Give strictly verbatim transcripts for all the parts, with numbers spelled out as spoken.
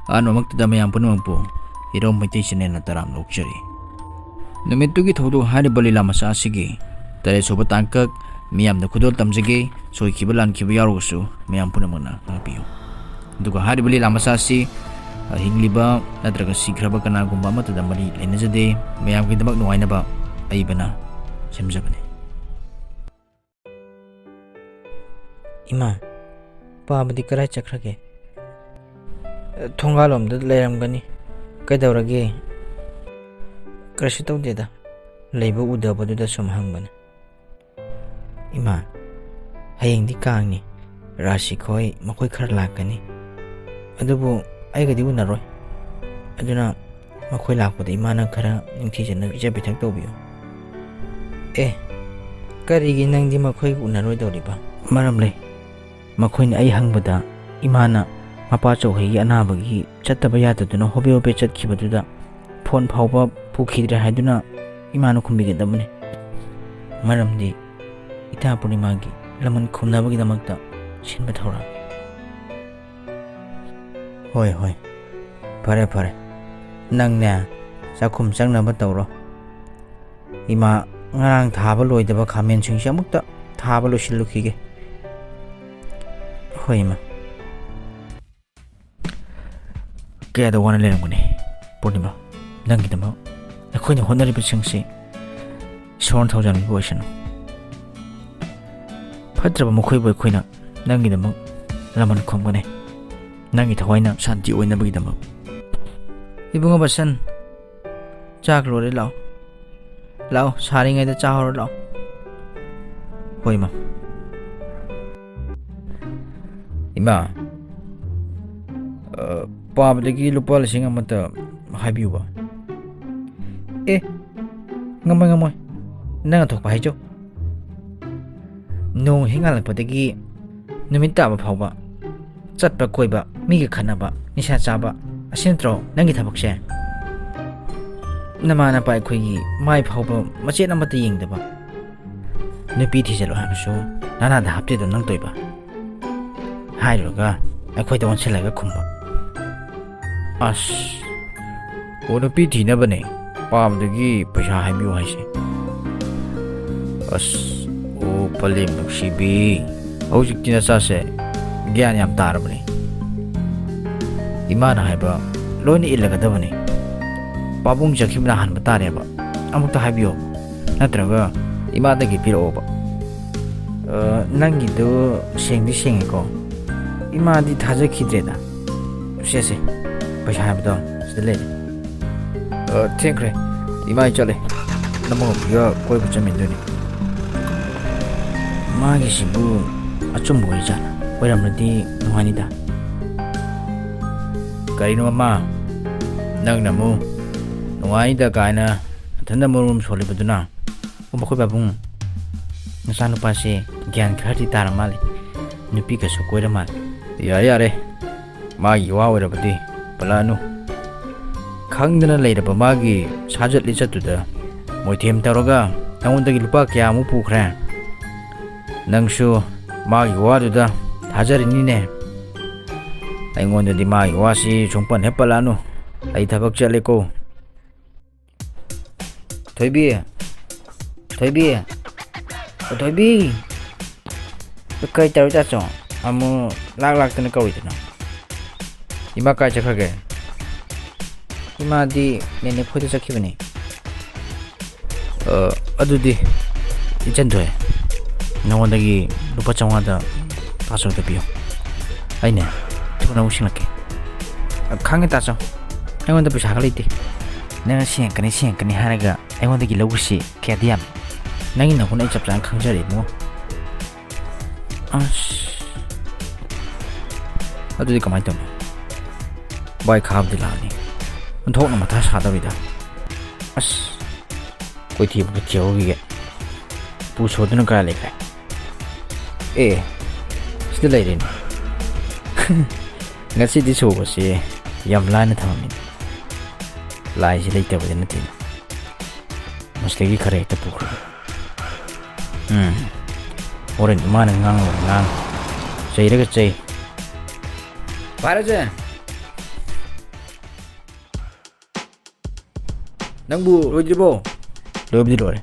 ꯑꯍꯥꯟꯕꯃꯛꯇꯗ ꯃꯌꯥꯝ ꯄꯨꯝꯅꯃꯛꯄꯨ ꯏꯔꯣꯝ ꯃꯩꯇꯩ ꯆꯦꯅꯦꯜꯅ ꯇꯔꯥꯝꯅ ꯑꯣꯛꯆꯔꯤ꯫ ꯅꯨꯃꯤꯠꯇꯨꯒꯤ ꯊꯧꯗꯣꯛ ꯍꯥꯏꯔꯤꯕ ꯂꯤꯂꯥ ꯃꯆꯥ ꯑꯁꯤꯒꯤ ꯇꯔꯦꯠ ꯁꯨꯕ ꯇꯥꯡꯀꯛ ꯃꯤꯌꯥꯝꯗ ꯈꯨꯗꯣꯜ ꯇꯝꯖꯒꯦ꯫ ꯁꯣꯏꯈꯤꯕ ꯂꯥꯟꯈꯤꯕ ꯌꯥꯎꯔꯒꯁꯨ ꯃꯌꯥꯝ ꯄꯨꯝꯅꯃꯛꯅ ꯉꯥꯛꯄꯤꯌꯨ꯫ ꯑꯗꯨꯒ ꯍꯥꯏꯔꯤꯕ ꯂꯤꯂꯥ ꯃꯆꯥ ꯑꯁꯤ, ꯑ, ꯍꯤꯡꯂꯤꯕ ꯅꯠꯇ꯭ꯔꯒ ꯁꯤꯈ꯭ꯔꯕ ꯀꯅꯥꯒꯨꯝꯕ ꯑꯃꯠꯇꯗ ꯃꯔꯤ ꯂꯩꯅꯖꯗꯦ꯫ ꯃꯌꯥꯝꯒꯤꯗꯃꯛ ꯅꯨꯡꯉꯥꯏꯅꯕ ꯑꯏꯕꯅ ꯁꯦꯝꯖꯕꯅꯤ꯫ ꯏꯃꯥ, ꯄꯥꯕꯗꯤ ꯀꯔꯥꯏ ꯆꯠꯈ꯭ꯔꯒꯦ? ꯊꯣꯡꯒꯥꯜꯂꯣꯝꯗ ꯂꯩꯔꯝꯒꯅꯤ꯫ ꯀꯩꯗꯧꯔꯒꯦ? ꯀꯔꯤꯁꯨ ꯇꯧꯗꯦꯗ, ꯂꯩꯕ ꯎꯗꯕꯗꯨꯗ ꯁꯨꯝ ꯍꯪꯕꯅꯤ꯫ ꯏꯃꯥ, ꯍꯌꯦꯡꯗꯤ ꯀꯥꯡꯅꯤ, ꯔꯥꯁꯤ ꯈꯣꯏ ꯃꯈꯣꯏ ꯈꯔ ꯂꯥꯛꯀꯅꯤ, ꯑꯗꯨꯕꯨ ꯑꯩꯒꯗꯤ ꯎꯅꯔꯣꯏ꯫ ꯑꯗꯨꯅ ꯃꯈꯣꯏ ꯂꯥꯛꯄꯗ ꯏꯃꯥꯅ ꯈꯔ ꯅꯤꯡꯊꯤꯖꯅ ꯄꯤꯖ ꯄꯤꯊꯛ ꯇꯧꯕꯤꯌꯨ꯫ ꯑꯦ, ꯀꯔꯤꯒꯤ ꯅꯪꯗꯤ ꯃꯈꯣꯏꯒ ꯎꯅꯔꯣꯏꯗꯧꯔꯤꯕ? ꯃꯔꯝ ꯂꯩ꯫ ꯃꯈꯣꯏꯅ ꯑꯩ ꯍꯪꯕꯗ ꯏꯃꯥꯅ ꯃꯄꯥ ꯆꯧꯍꯩꯒꯤ ꯑꯅꯥꯕꯒꯤ ꯆꯠꯇꯕ ꯌꯥꯗꯗꯨꯅ ꯍꯣꯕꯦ ꯍꯣꯕꯦ ꯆꯠꯈꯤꯕꯗꯨꯗ ꯐꯣꯟ ꯐꯥꯎꯕ ꯄꯨꯈꯤꯗ꯭ꯔꯦ ꯍꯥꯏꯗꯨꯅ ꯏꯃꯥꯅ ꯈꯨꯝꯕꯤꯒꯗꯕꯅꯤ꯫ ꯃꯔꯝꯗꯤ ꯏꯇꯥ ꯄꯨꯔꯅꯤꯃꯥꯒꯤ ꯂꯃꯟ ꯈꯨꯝꯅꯕꯒꯤꯗꯃꯛꯇ ꯁꯤꯟꯕ ꯊꯧꯔꯥꯡꯅꯤ꯫ ꯍꯣꯏ, ꯍꯣꯏ, ꯐꯔꯦ, ꯐꯔꯦ, ꯅꯪꯅꯦ ꯆꯥꯛꯈꯨꯝ ꯆꯪꯅꯕ ꯇꯧꯔꯣ꯫ ꯏꯃꯥ, ꯉꯔꯥꯡ ꯊꯥꯕ ꯂꯣꯏꯗꯕ ꯈꯥꯃꯦꯟꯁꯤꯡꯁꯦ ꯑꯃꯨꯛꯇ ꯊꯥꯕ ꯂꯣꯏꯁꯤꯜꯂꯨꯈꯤꯒꯦ꯫ ꯍꯣꯏ, ꯏꯃꯥ꯫ ꯀꯌꯥꯗ ꯋꯥꯅ ꯂꯩꯔꯝꯒꯅꯤ, ꯄꯨꯔꯅꯤꯃꯥ꯫ ꯅꯪꯒꯤꯗꯃꯛ ꯑꯩꯈꯣꯏꯅ ꯍꯣꯠꯅꯔꯤꯕꯁꯤꯡꯁꯤ ꯏꯁꯣꯔꯅ ꯊꯧꯖꯥꯟꯕꯤꯕ ꯑꯣꯏꯁꯅꯨ꯫ ꯐꯠꯇ꯭ꯔꯕ ꯃꯈꯣꯏꯕꯨ ꯑꯩꯈꯣꯏꯅ ꯅꯪꯒꯤꯗꯃꯛ ꯂꯃꯟ ꯈꯨꯝꯒꯅꯤ, ꯅꯪꯒꯤ ꯊꯋꯥꯏꯅ ꯁꯥꯟꯇꯤ ꯑꯣꯏꯅꯕꯒꯤꯗꯃꯛ꯫ ꯏꯕꯨꯡꯉꯣ ꯕꯁꯟ, ꯆꯥꯛ ꯂꯣꯏꯔꯦ, ꯂꯥꯛꯑꯣ꯫ ꯂꯥꯛꯑꯣ, ꯁꯥꯔꯤꯉꯩꯗ ꯆꯥꯍꯧꯔꯣ, ꯂꯥꯛꯑꯣ꯫ ꯍꯣꯏ, ꯏꯃꯥ꯫ ꯏꯃꯥ, ꯑ, ꯄꯥꯕꯗꯒꯤ ꯂꯨꯄꯥ ꯂꯤꯁꯤꯡ ꯑꯃꯇ ꯍꯥꯏꯕꯤꯌꯨꯕ꯫ ꯑꯦ, ꯉꯝꯃꯣꯏ, ꯉꯝꯃꯣꯏ꯫ ꯅꯪꯅ ꯊꯣꯛꯄ ꯍꯥꯏꯖꯧ꯫ ꯅꯣꯡ ꯍꯦꯛ ꯉꯥꯜꯂꯛꯄꯗꯒꯤ ꯅꯨꯃꯤꯠ ꯇꯥꯕ ꯐꯥꯎꯕ ꯆꯠꯄ ꯀꯣꯏꯕ, ꯃꯤꯒ ꯈꯠꯅꯕ, ꯅꯤꯁꯥ ꯆꯥꯕ, ꯑꯁꯤ ꯅꯠꯇ꯭ꯔꯣ ꯅꯪꯒꯤ ꯊꯕꯛꯁꯦ? ꯅꯃꯥ ꯅꯄꯥ ꯑꯩꯈꯣꯏꯒꯤ ꯃꯥꯏ ꯐꯥꯎꯕ ꯃꯆꯦꯠ ꯑꯃꯠꯇ ꯌꯦꯡꯗꯕ, ꯅꯨꯄꯤ ꯊꯤꯖꯤꯜꯂꯣ ꯍꯥꯏꯕꯁꯨ ꯅꯅꯥꯗ ꯍꯥꯞꯇꯦꯗꯣ ꯅꯪ ꯇꯣꯏꯕ꯫ ꯍꯥꯏꯔꯨꯔꯒ ꯑꯩꯈꯣꯏꯗ ꯑꯣꯟꯁꯤꯜꯂꯒ ꯈꯨꯝꯕ꯫ ꯑꯁ, ꯑꯣ, ꯅꯨꯄꯤ ꯊꯤꯅꯕꯅꯦ꯫ ꯄꯥꯕꯗꯒꯤ ꯄꯩꯁꯥ ꯍꯥꯏꯕꯤꯌꯨ ꯍꯥꯏꯁꯦ꯫ ꯑꯁ, ꯑꯣ, ꯄꯂꯦꯝ ꯅꯨꯡꯁꯤꯕꯤ, ꯍꯧꯖꯤꯛꯇꯤ ꯅꯆꯥꯁꯦ ꯒ꯭ꯌꯥꯟ ꯌꯥꯝ ꯇꯥꯔꯕꯅꯦ꯫ ꯏꯃꯥꯅ ꯍꯥꯏꯕ ꯂꯣꯏꯅ ꯏꯜꯂꯒꯗꯕꯅꯦ꯫ ꯄꯥꯕꯨꯡ ꯆꯠꯈꯤꯕꯅ ꯍꯥꯟꯕ ꯇꯥꯔꯦꯕ꯫ ꯑꯃꯨꯛꯇ ꯍꯥꯏꯕꯤꯌꯣ, ꯅꯠꯇ꯭ꯔꯒ ꯏꯃꯥꯗꯒꯤ ꯄꯤꯔꯛꯑꯣꯕ꯫ ꯑ, ꯅꯪꯒꯤꯗꯨ ꯁꯦꯡꯗꯤ ꯁꯦꯡꯉꯦꯀꯣ꯫ ꯏꯃꯥꯗꯤ ꯊꯥꯖꯈꯤꯗ꯭ꯔꯦꯗ꯫ ꯁꯦ, ꯁꯦ, ꯄꯩꯁꯥ ꯍꯥꯏꯕꯗꯣ ꯁꯤꯗ ꯂꯩꯔꯦ꯫ ꯑ, ꯊꯦꯡꯈ꯭ꯔꯦ꯫ ꯏꯃꯥ, ꯑꯩ ꯆꯠꯂꯦ꯫ ꯅꯃꯧ ꯅꯨꯄꯤꯒ ꯀꯣꯏꯕ ꯆꯠꯃꯤꯟꯗꯣꯏꯅꯤ꯫ ꯃꯥꯒꯤꯁꯤꯕꯨ ꯑꯆꯨꯝꯕ ꯑꯣꯏꯔꯤꯖꯥꯠꯂ? ꯑꯣꯏꯔꯝꯂꯗꯤ ꯅꯨꯡꯉꯥꯏꯅꯤꯗ꯫ ꯀꯔꯤꯅꯣ ꯃꯃꯥ? ꯅꯪꯅ ꯑꯃꯨꯛ ꯅꯨꯡꯉꯥꯏꯅꯤꯗ ꯀꯥꯏꯅ ꯃꯊꯟꯇ ꯃꯔꯣꯝ ꯁꯣꯜꯂꯤꯕꯗꯨꯅ? ꯑꯣ, ꯃꯈꯣꯏ ꯄꯥꯕꯨꯡ, ꯅꯆꯥꯅꯨꯄꯥꯁꯦ ꯒ꯭ꯌꯥꯟ ꯈꯔꯗꯤ ꯇꯥꯔ ꯃꯥꯜꯂꯦ꯫ ꯅꯨꯄꯤꯒꯁꯨ ꯀꯣꯏꯔ ꯃꯥꯜꯂꯦ꯫ ꯌꯥꯔꯦ, ꯌꯥꯔꯦ꯫ ꯃꯥꯒꯤ ꯋꯥ ꯑꯣꯏꯔꯕꯗꯤ ꯄꯜꯂꯛꯑꯅꯨ꯫ ꯈꯪꯗꯅ ꯂꯩꯔꯕ ꯃꯥꯒꯤ ꯁꯥꯖꯠ ꯂꯤꯆꯠꯇꯨꯗ ꯃꯣꯏꯊꯦꯝ ꯇꯧꯔꯒ ꯅꯉꯣꯟꯗꯒꯤ ꯂꯨꯄꯥ ꯀꯌꯥꯃꯨꯛ ꯄꯨꯈ꯭ꯔꯦ? ꯅꯪꯁꯨ ꯃꯥꯒꯤ ꯋꯥꯗꯨꯗ ꯊꯥꯖꯔꯤꯅꯤꯅꯦ꯫ ꯑꯩꯉꯣꯟꯗꯗꯤ ꯃꯥꯒꯤ ꯋꯥꯁꯤ ꯁꯨꯡꯄꯟ ꯍꯦꯛ ꯄꯜꯂꯛꯑꯅꯨ꯫ ꯑꯩ ꯊꯕꯛ ꯆꯠꯂꯦꯀꯣ꯫ ꯊꯣꯏꯕꯤ, ꯊꯣꯏꯕꯤ, ꯑꯣ, ꯊꯣꯏꯕꯤ, ꯀꯩ ꯇꯧꯔꯤ ꯇꯥꯆꯧ? ꯑꯃꯨꯛ ꯂꯥꯛ ꯂꯥꯛꯇꯅ ꯀꯧꯔꯤꯗꯨꯅ? ꯏꯃꯥ ꯀꯥꯏ ꯆꯠꯈ꯭ꯔꯒꯦ? ꯏꯃꯥꯗꯤ ꯅꯦꯅꯦ ꯈꯣꯏꯗ ꯆꯠꯈꯤꯕꯅꯤ꯫ ꯑ, ꯑꯗꯨꯗꯤ ꯏꯆꯟ ꯊꯣꯏ, ꯅꯉꯣꯟꯗꯒꯤ ꯂꯨꯄꯥ ꯆꯥꯝꯃꯉꯥꯗ ꯇꯥꯆꯧꯗ ꯄꯤꯌꯨ꯫ ꯑꯩꯅꯦ ꯊꯨꯅ ꯑꯃꯨꯛ ꯁꯤꯡꯂꯛꯀꯦ꯫ ꯑ, ꯈꯪꯉꯦ ꯇꯥꯆꯧ, ꯑꯩꯉꯣꯟꯗ ꯄꯩꯁꯥꯒ ꯂꯩꯇꯦ꯫ ꯅꯪꯅ ꯁꯤꯡꯉꯛꯀꯅꯤ, ꯁꯤꯡꯉꯛꯀꯅꯤ ꯍꯥꯏꯔꯒ ꯑꯩꯉꯣꯟꯗꯒꯤ ꯂꯧꯕꯁꯤ ꯀꯌꯥꯗꯤ ꯌꯥꯝꯃꯤ꯫ ꯅꯪꯒꯤ ꯅꯒꯨꯟ ꯑꯩ ꯆꯞ ꯆꯥꯅ ꯈꯪꯖꯔꯦ ꯏꯕꯨꯡꯉꯣ꯫ ꯑꯁ, ꯑꯗꯨꯗꯤ ꯀꯃꯥꯏꯅ ꯇꯧꯅꯤ? ꯚꯥꯏ ꯈꯥꯕꯗꯤ ꯂꯥꯛꯑꯅꯤ꯫ ꯑꯣꯟꯊꯣꯛꯅ ꯃꯊꯥ ꯁꯥꯗꯧꯔꯤꯗ꯫ ꯑꯁ, ꯀꯣꯏꯊꯤꯕꯨ ꯊꯤꯍꯧꯈꯤꯒꯦ꯫ ꯄꯨ ꯁꯣꯗꯨꯅ ꯀꯥꯏ ꯂꯩꯈ꯭ꯔꯦ? ꯑꯦ, ꯁꯤꯗ ꯂꯩꯔꯦꯅꯦ꯫ ꯉꯁꯤꯗꯤ ꯁꯣꯕꯁꯦ ꯌꯥꯝ ꯂꯥꯏꯅ ꯊꯝꯃꯝꯃꯤꯅꯦ꯫ ꯂꯥꯏꯁꯤ ꯂꯩꯇꯕꯗꯤ ꯅꯠꯇꯦꯅꯦ꯫ ꯃꯁꯤꯗꯒꯤ ꯈꯔ ꯍꯦꯛꯇ ꯄꯨꯈ꯭ꯔꯒꯦ꯫ ꯎꯝ꯫ ꯍꯣꯔꯦꯟ ꯏꯃꯥꯅ ꯉꯥꯡꯂꯒ ꯉꯥꯡ, ꯆꯩꯔꯒ ꯆꯩ꯫ ꯄꯥꯏꯔꯁꯦ꯫ ꯅꯪꯕꯨ ꯂꯣꯏꯗ꯭ꯔꯤꯕꯣ? ꯂꯣꯏꯕꯨꯗꯤ ꯂꯣꯏꯔꯦ꯫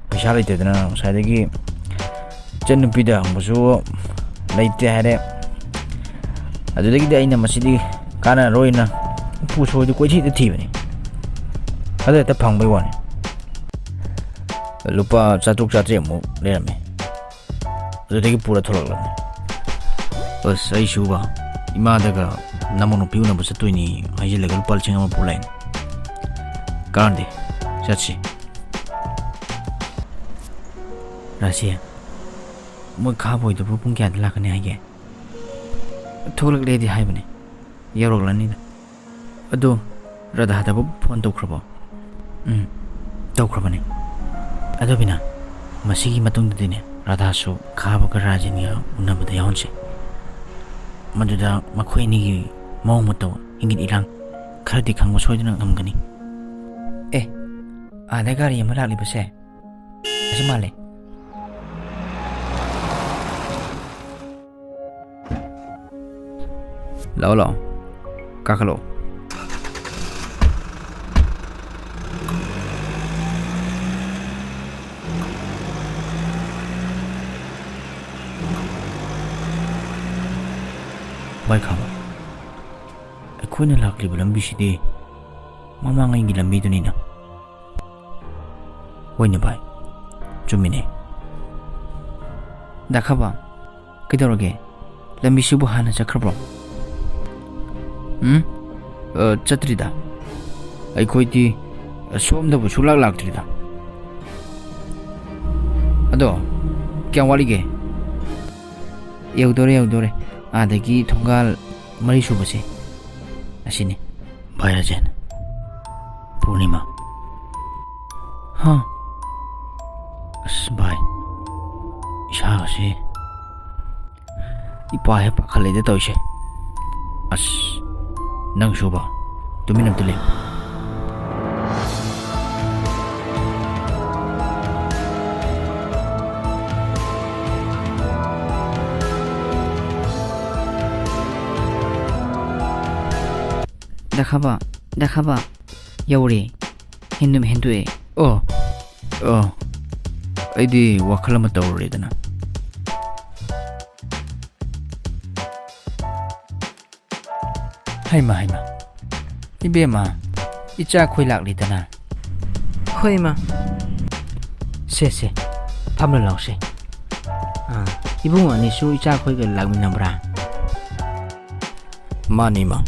ꯄꯩꯁꯥ ꯂꯩꯇꯗꯅ ꯉꯁꯥꯏꯗꯒꯤ ꯏꯆꯟꯅꯨꯄꯤꯗ ꯍꯪꯕꯁꯨ ꯂꯩꯇꯦ ꯍꯥꯏꯔꯦ꯫ ꯑꯗꯨꯗꯒꯤꯗꯤ ꯑꯩꯅ ꯃꯁꯤꯗꯤ ꯀꯥꯟꯅꯔꯣꯏꯅ ꯎꯄꯨ ꯁꯣꯏꯗ ꯀꯣꯏꯊꯤꯗ ꯊꯤꯕꯅꯤ꯫ ꯑꯗꯨ ꯍꯦꯛꯇ ꯐꯪꯕꯩ ꯋꯥꯅꯤ꯫ ꯂꯨꯄꯥ ꯆꯥꯇ꯭ꯔꯨꯛ ꯆꯥꯇ꯭ꯔꯦꯠꯃꯨꯛ ꯂꯩꯔꯝꯃꯦ꯫ ꯑꯗꯨꯗꯒꯤ ꯄꯨꯔ ꯊꯣꯛꯂꯛꯂꯕꯅꯤ꯫ ꯑꯁ, ꯑꯩꯁꯨꯕ ꯏꯃꯥꯗꯒ ꯅꯃꯧ ꯅꯨꯄꯤ ꯎꯅꯕ ꯆꯠꯇꯣꯏꯅꯤ ꯍꯥꯏꯖꯤꯜꯂꯒ ꯂꯨꯄꯥ ꯂꯤꯁꯤꯡ ꯑꯃ ꯄꯨꯔ ꯂꯥꯛꯏꯅꯤ꯫ ꯀꯥꯟꯗꯦ, ꯆꯠꯁꯤ꯫ ꯔꯥꯁꯤ, ꯃꯣꯏ ꯈꯥꯕ ꯍꯣꯏꯗꯨꯕꯨ ꯄꯨꯡ ꯀꯌꯥꯗ ꯂꯥꯛꯀꯅꯤ ꯍꯥꯏꯒꯦ? ꯊꯣꯛꯂꯛꯂꯦꯗꯤ ꯍꯥꯏꯕꯅꯦ꯫ ꯌꯧꯔꯛꯂꯅꯤꯗ꯫ ꯑꯗꯣ ꯔꯥꯙꯥꯗꯕꯨ ꯐꯣꯟ ꯇꯧꯈ꯭ꯔꯕꯣ? ꯎꯝ, ꯇꯧꯈ꯭ꯔꯕꯅꯦ꯫ ꯑꯗꯣ ꯕꯤꯅꯥ, ꯃꯁꯤꯒꯤ ꯃꯇꯨꯡꯗꯗꯤꯅꯦ, ꯔꯥꯙꯥꯁꯨ ꯈꯥꯕꯒ ꯔꯥꯖꯦꯟꯒ ꯎꯅꯕꯗ ꯌꯥꯎꯍꯟꯁꯦ꯫ ꯃꯗꯨꯗ ꯃꯈꯣꯏ ꯑꯅꯤꯒꯤ ꯃꯑꯣꯡ ꯃꯇꯧ, ꯏꯪꯒꯤꯠ ꯏꯔꯥꯡ ꯈꯔꯗꯤ ꯈꯪꯕ ꯁꯣꯏꯗꯅ ꯉꯝꯒꯅꯤ꯫ ꯑꯦ, ꯑꯥꯗ ꯒꯥꯔꯤ ꯑꯃ ꯂꯥꯛꯂꯤꯕꯁꯦ ꯑꯁꯤ ꯃꯥꯜꯂꯦ꯫ ꯂꯥꯛꯑꯣ, ꯂꯥꯛꯑꯣ꯫ ꯀꯥꯈꯠꯂꯛꯑꯣ꯫ ꯚꯥꯏ ꯈꯥꯕ, ꯑꯩꯈꯣꯏꯅ ꯂꯥꯛꯂꯤꯕ ꯂꯝꯕꯤꯁꯤꯗꯤ ꯃꯃꯥꯡꯉꯩꯒꯤ ꯂꯝꯕꯤꯗꯨꯅꯤꯅ꯫ ꯍꯣꯏꯅꯦ ꯚꯥꯏ, ꯆꯨꯝꯃꯤꯅꯦ꯫ ꯗꯥ ꯈꯥꯕ, ꯀꯩꯗꯧꯔꯒꯦ? ꯂꯝꯕꯤꯁꯤꯕꯨ ꯍꯥꯟꯅ ꯆꯠꯈ꯭ꯔꯕ꯭ꯔꯣ? ꯎꯝ? ꯑ, ꯆꯠꯇ꯭ꯔꯤꯗ꯫ ꯑꯩꯈꯣꯏꯗꯤ ꯁꯣꯝꯗꯕꯨ ꯁꯨꯡꯂꯥꯛ ꯂꯥꯛꯇ꯭ꯔꯤꯗ꯫ ꯑꯗꯣ, ꯀꯌꯥꯝ ꯋꯥꯠꯂꯤꯒꯦ? ꯌꯧꯗꯣꯔꯦ, ꯌꯧꯗꯣꯔꯦ꯫ ꯑꯥꯗꯒꯤ ꯊꯣꯡꯒꯥꯜ ꯃꯔꯤ ꯁꯨꯕꯁꯦ ꯑꯁꯤꯅꯤ꯫ ꯚꯥꯏ ꯔꯥꯖꯦꯟ, ꯄꯨꯔꯅꯤꯃꯥ꯫ ꯍꯥ? ꯑꯁ ꯚꯥꯏ, ꯏꯁꯥꯒꯁꯦ ꯏꯄꯥ ꯍꯦꯛ ꯄꯥꯈꯠꯂꯦꯗ ꯇꯧꯔꯤꯁꯦ꯫ ꯑꯁ, ꯅꯪꯁꯨꯕ, ꯇꯨꯃꯤꯟ ꯑꯝꯇ ꯂꯩꯌꯨ꯫ ꯗꯥ ꯈꯥꯕ, ꯗꯥ ꯈꯥꯕ, ꯌꯧꯔꯦ꯫ ꯍꯦꯟꯗꯨꯝ ꯍꯦꯟꯗꯣꯛꯑꯦ꯫ ꯑꯣ, ꯑꯣ, ꯑꯩꯗꯤ ꯋꯥꯈꯜ ꯑꯃ ꯇꯧꯔꯨꯔꯦꯗꯅ꯫ ꯍꯩꯃ, ꯍꯩꯃ, ꯏꯕꯦꯝꯃ, ꯏꯆꯥ ꯈꯣꯏ ꯂꯥꯛꯂꯤꯗꯅ꯫ ꯍꯣꯏ, ꯏꯃꯥ꯫ ꯁꯦ, ꯁꯦ, ꯐꯝꯂ ꯂꯥꯎꯁꯦ꯫ ꯑꯥ, ꯏꯕꯨꯡ ꯑꯅꯤꯁꯨ ꯏꯆꯥ ꯈꯣꯏꯒ ꯂꯥꯛꯃꯤꯟꯅꯕ꯭ꯔꯥ? ꯃꯥꯅꯤ, ꯏꯃꯥ꯫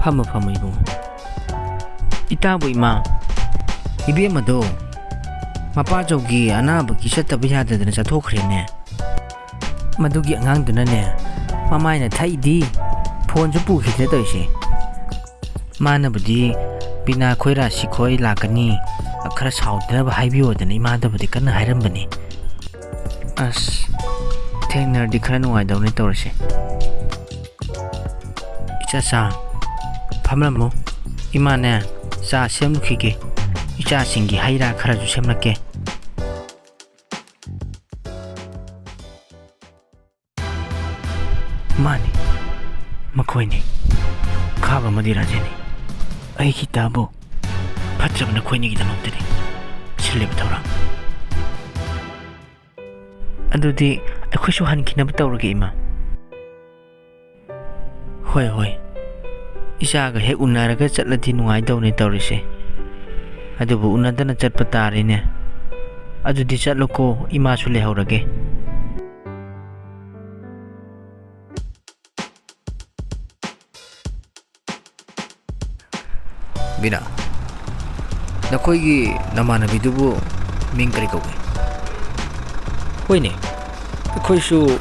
ꯐꯝꯃꯣ, ꯐꯝꯃꯣ, ꯏꯕꯨꯡꯉꯣ꯫ ꯏꯇꯥꯕꯨ ꯏꯃꯥ, ꯏꯕꯦꯝꯃꯗꯣ ꯃꯄꯥꯆꯧꯒꯤ ꯑꯅꯥꯕꯒꯤ ꯆꯠꯇꯕ ꯌꯥꯗꯗꯅ ꯆꯠꯊꯣꯛꯈ꯭ꯔꯦꯅꯦ꯫ ꯃꯗꯨꯒꯤ ꯑꯉꯥꯡꯗꯨꯅꯅꯦ, ꯃꯃꯥꯏꯅ ꯊꯛꯏꯗꯤ, ꯐꯣꯟꯁꯨ ꯄꯨꯈꯤꯗ꯭ꯔꯦ ꯇꯧꯔꯤꯁꯦ꯫ ꯃꯥꯅꯕꯨꯗꯤ ꯕꯤꯅꯥ ꯈꯣꯏ, ꯔꯥꯁꯤ ꯈꯣꯏ ꯂꯥꯛꯀꯅꯤ, ꯈꯔ ꯁꯥꯎꯗꯅꯕ ꯍꯥꯏꯕꯤꯌꯣꯗꯅ ꯏꯃꯥꯗꯕꯨꯗꯤ ꯀꯟꯅ ꯍꯥꯏꯔꯝꯕꯅꯤ꯫ ꯑꯁ, ꯊꯦꯡꯅꯔꯗꯤ ꯈꯔ ꯅꯨꯡꯉꯥꯏꯗꯧꯅꯤ ꯇꯧꯔꯤꯁꯦ꯫ ꯏꯆꯥꯆꯥ, ꯐꯝꯂꯝꯃꯨ꯫ ꯏꯃꯥꯅꯦ, ꯆꯥ ꯁꯦꯝꯂꯨꯈꯤꯒꯦ꯫ ꯏꯆꯥꯁꯤꯡꯒꯤ ꯍꯩ ꯔꯥ ꯈꯔꯁꯨ ꯁꯦꯝꯂꯛꯀꯦ꯫ ꯃꯥꯅꯤ, ꯃꯈꯣꯏꯅꯤ꯫ ꯈꯥꯕ ꯑꯃꯗꯤ ꯔꯥꯖꯦꯟꯅꯤ꯫ ꯑꯩꯒꯤ ꯇꯥꯕꯨ ꯐꯠꯇ꯭ꯔꯕ ꯅꯈꯣꯏꯅꯤꯒꯤꯗꯃꯛꯇꯅꯤ ꯁꯤꯜꯂꯤꯕ ꯊꯧꯔꯥꯡ꯫ ꯑꯗꯨꯗꯤ ꯑꯩꯈꯣꯏꯁꯨ ꯍꯟꯈꯤꯅꯕ ꯇꯧꯔꯒꯦ, ꯏꯃꯥ꯫ ꯍꯣꯏ, ꯍꯣꯏ꯫ ꯏꯆꯥꯒ ꯍꯦꯛ ꯎꯅꯔꯒ ꯆꯠꯂꯗꯤ ꯅꯨꯡꯉꯥꯏꯗꯧꯅꯦ ꯇꯧꯔꯤꯁꯦ꯫ ꯑꯗꯨꯕꯨ ꯎꯅꯗꯅ ꯆꯠꯄ ꯇꯥꯔꯦꯅꯦ꯫ ꯑꯗꯨꯗꯤ ꯆꯠꯂꯣꯀꯣ, ꯏꯃꯥꯁꯨ ꯂꯩꯍꯧꯔꯒꯦ꯫ ꯕꯤꯅꯥ, ꯅꯈꯣꯏꯒꯤ ꯅꯃꯥꯟꯅꯕꯤꯗꯨꯕꯨ ꯃꯤꯡ ꯀꯔꯤ ꯀꯧꯏ? ꯍꯣꯏꯅꯦ, ꯑꯩꯈꯣꯏꯁꯨ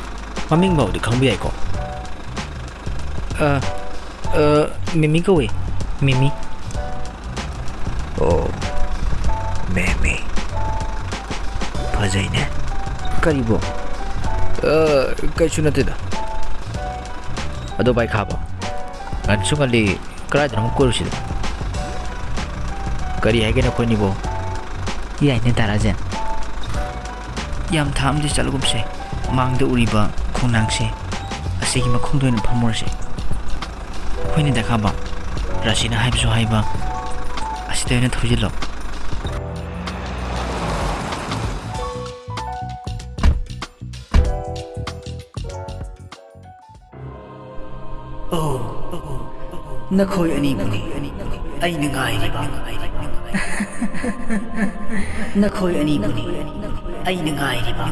ꯃꯃꯤꯡ ꯐꯥꯎꯗꯤ ꯈꯪꯕ ꯌꯥꯏꯀꯣ? ꯑ, ꯑ, ꯃꯤꯃꯤ ꯀꯧꯏ, ꯃꯤꯃꯤ꯫ ꯑꯣ, ꯃꯤꯃꯤ꯫ ꯐꯖꯩꯅꯦ꯫ ꯀꯔꯤꯕꯣ? ꯑ, ꯀꯩꯁꯨ ꯅꯠꯇꯦꯗ꯫ ꯑꯗꯣ ꯚꯥꯏ ꯈꯥꯕ, ꯉꯟꯁꯨ ꯉꯜꯂꯤ, ꯀꯗꯥꯏꯗꯅꯣ ꯑꯃꯨꯛ ꯀꯣꯏꯔꯨꯁꯤꯗ꯫ ꯀꯔꯤ ꯍꯥꯏꯒꯦ ꯅꯈꯣꯏꯅꯤꯕꯣ? ꯌꯥꯏꯅꯦ ꯗꯥ ꯔꯥꯖꯦꯟ꯫ ꯌꯥꯝ ꯊꯥ ꯑꯃꯗꯤ ꯆꯠꯂꯒꯨꯝꯁꯦ꯫ ꯃꯥꯡꯗ ꯎꯔꯤꯕ ꯈꯣꯡꯅꯥꯡꯁꯦ ꯑꯁꯤꯒꯤ ꯃꯈꯣꯡꯗ ꯑꯣꯏꯅ ꯐꯝꯃꯨꯔꯁꯦ꯫ ꯍꯣꯏꯅꯦ ꯗꯥ ꯈꯥꯕ, ꯔꯥꯁꯤꯅ ꯍꯥꯏꯕꯁꯨ ꯍꯥꯏꯕ, ꯁꯤꯗ ꯑꯣꯏꯅ ꯊꯧꯖꯤꯜꯂꯣ꯫ ꯑꯣ, ꯅꯈꯣꯏ ꯑꯅꯤꯕꯨꯅꯤ ꯑꯩꯅ ꯉꯥꯏꯔꯤꯕ꯫ ꯅꯈꯣꯏ ꯑꯅꯤꯕꯨꯅꯤ ꯑꯩꯅ ꯉꯥꯏꯔꯤꯕ꯫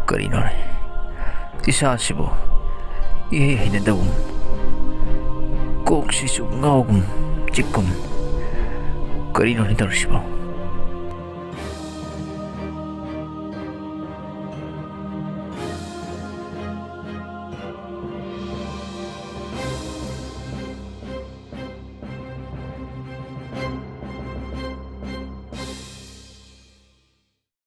ꯀꯔꯤꯅꯣꯅꯦ? ꯏꯁꯥꯁꯤꯕꯨ ꯏꯍꯩ ꯍꯩꯅꯗꯕꯒꯨꯝ, ꯀꯣꯛꯁꯤꯁꯨ ꯉꯥꯎꯒꯨꯝ ꯆꯤꯛꯀꯨꯝ꯫ ꯀꯔꯤꯅꯣꯅꯦ ꯇꯧꯔꯤꯁꯤꯕꯣ?